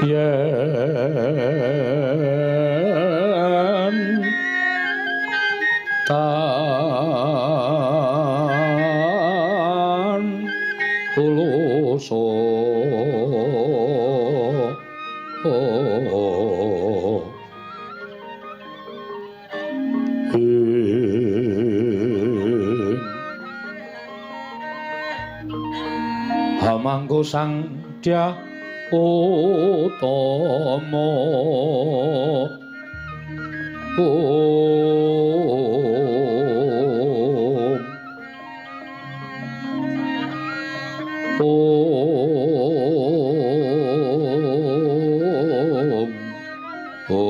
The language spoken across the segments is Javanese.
Yen tan tuluso Hamangku Sang Dyah Utama. Om Om Om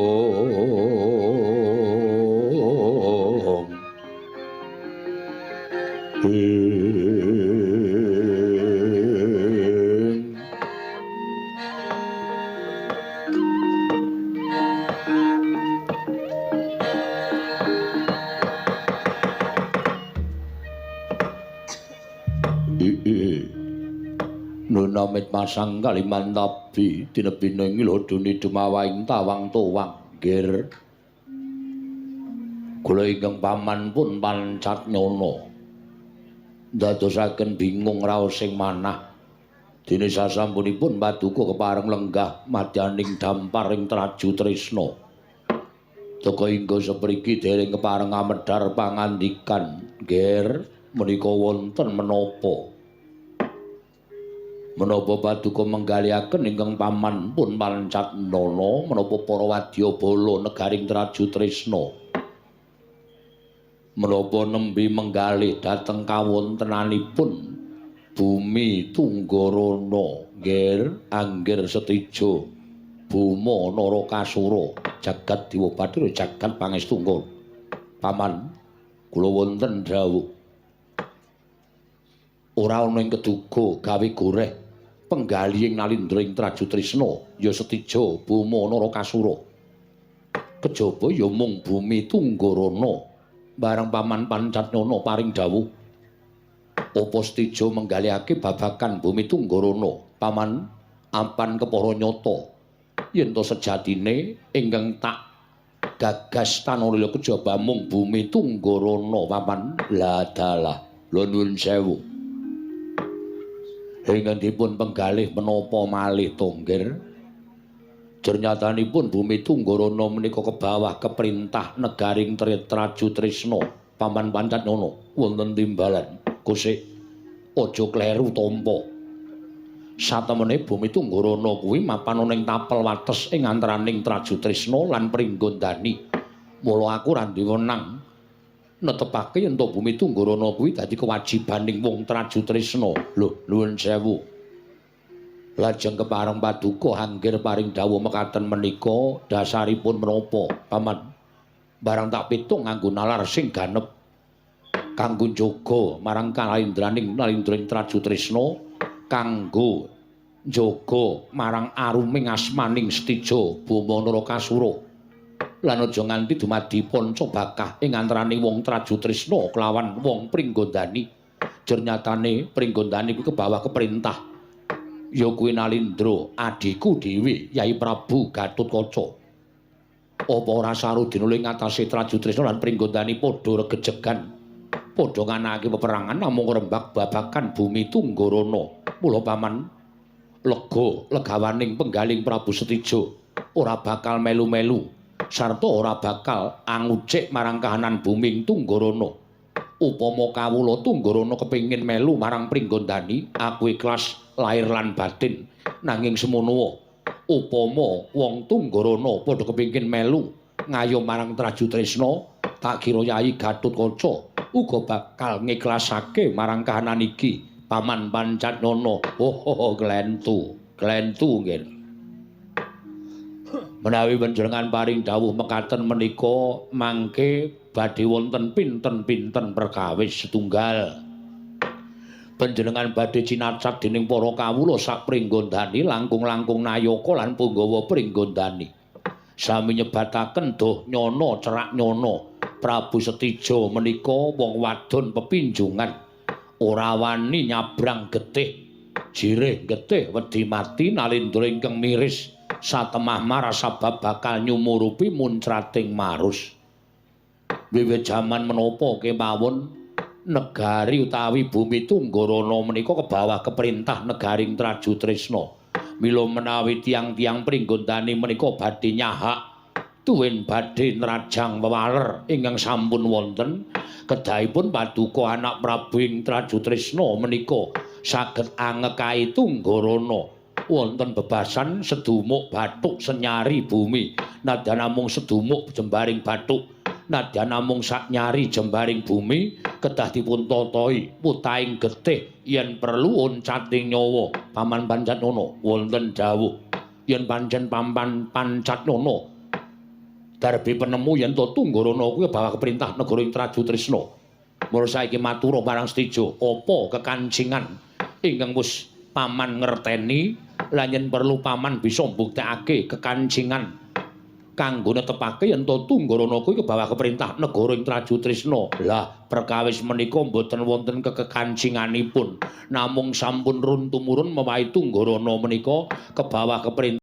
Nunamit masang Kalimantabi tinebining lodone dumawaing tawang towang nggir. Kula ingkang paman pun pancat nyono ndadosaken bingung raos sing manah. Dene sasampunipun paduka kepareng lenggah madyaning dampar ing Traju Tresna. Teka ingga sepriki dereng kepareng amedhar pangandikan nggir menika wonten menapa. Menapa paduka menggalihaken ingkang paman pun pancat nana menapa para wadyabala negaring Traju Tresna. Menapa nembe menggalih dhateng kawontenanipun bumi Tunggarana nggir anggir setija Buma Narakasura jagat Dewa Bathara jagat pangestunggal. Paman kula wonten dawuh ora ana ing keduga gawe goreh penggalihing nalindra ing Traju Tresna ya setija Buma Narakasura. Kejaba ya mung bumi Tunggarana. Bareng paman Pancatnyana paring dawuh apa setija menggalihake babagan bumi Tunggarana. Paman ampan kepara nyata yen to sejatine ingkang tak gagas tanalila kejaba mung bumi Tunggarana paman. La dalah lho nuwun sewu. Ingkang dipun penggalih menapa malih to nggir? Jernyatanipun bumi Tunggarana menika kebawah keprintah negaring Traju Tresna. Paman Pancatnyana wonten timbalan kusik aja kleru tampa. Satemene bumi Tunggarana kuwi mapan ana ing tapel wates ing antaraning Traju Tresna lan Pringgondani. Mula aku ora duwe wenang netepake yen to bumi Tunggarana kuwi dadi kewajibaning wong Traju Tresna. Lho nuwun sewu. Lajeng kepareng paduka anggir paring dawuh mekaten menika dasaripun menapa paman? Barang tak pitung nganggo nalar sing ganep kanggo njaga marang kalindraning nalindra ing Traju Tresna, kanggo njaga marang aruming asmaning setija Buma Narakasura. Lan aja nganti dumadi panca bakah ing antaraning wong Traju Tresna kelawan wong Pringgondani. Jernyatane Pringgondani kuwi kebawah keprintah ya kuwi Nalindra adhiku dhewe Yai Prabu Gatotkaca. Apa ora sarudina ing ngatasé Traju Tresna lan Pringgondani padha regejegan, padha nganakake peperangan namung ngrembak babagan bumi Tunggarana. Mula paman lega legawaning penggaling Prabu Setija ora bakal melu-melu sarta ora bakal angucik marang kahanan bumi Tunggarana. Upama kawula Tunggarana kepengin melu marang Pringgondani, aku ikhlas lahir lan batin. Nanging semono upama wong Tunggarana padha kepengin melu ngayom marang Traju Tresna, tak kira Yai Gatotkaca uga bakal ngikhlasake marang kahanan iki. Paman Pancatnyana, oh klentu, klentu nggih. Menawi panjenengan paring dawuh mekaten menika mangke badhe wonten pinten-pinten perkawis setunggal. Panjenengan badhe cinacat dening para kawula sak Pringgondani langkung-langkung nayaka lan punggawa Pringgondani. Sami nyebataken doh nyono cerak nyono Prabu Setija menika wong wadon pepinjungan ora wani nyabrang getih jirih getih wedi mati nalindra ingkang miris. Satemah maras sabab bakal nyumurupi muncrating marus. Wiwit jaman menapa kemawon negari utawi bumi Tunggarana menika kebawah keperintah negaring Trajutrisna. Mila menawi tiyang-tiyang Pringgondani menika badhe nyahak tuwin badhe nrajang wewaler ingkang sampun wonten, kedahipun paduka anak Prabu ing Trajutrisna menika saged angekai Tunggarana wonten bebasan sedumuk bathuk senyari bumi. Nadyan namung sedumuk jembaring bathuk, nadyan namung saknyari jembaring bumi, kedah dipun tatahi putahing getih yen perlu oncating nyawa. Paman Pancatnana wonten dawuh yen pancen Paman Pancatnana darbi penemu yen to Tunggarana kuwi bawah keperintah negara ing Trajutrisna. Mula saiki matura marang Setija, apa kekancingan ingkang wis paman ngerteni lan yen perlu paman bisa mbuktekake kekancingan kanggo netepake yen to Tunggarana kuwi kebawah keperintah negara ing Trajutrisna. Lah perkawis menika mboten wonten kekekancinganipun, namung sampun run tumurun mewahi Tunggarana menika kebawah keperintah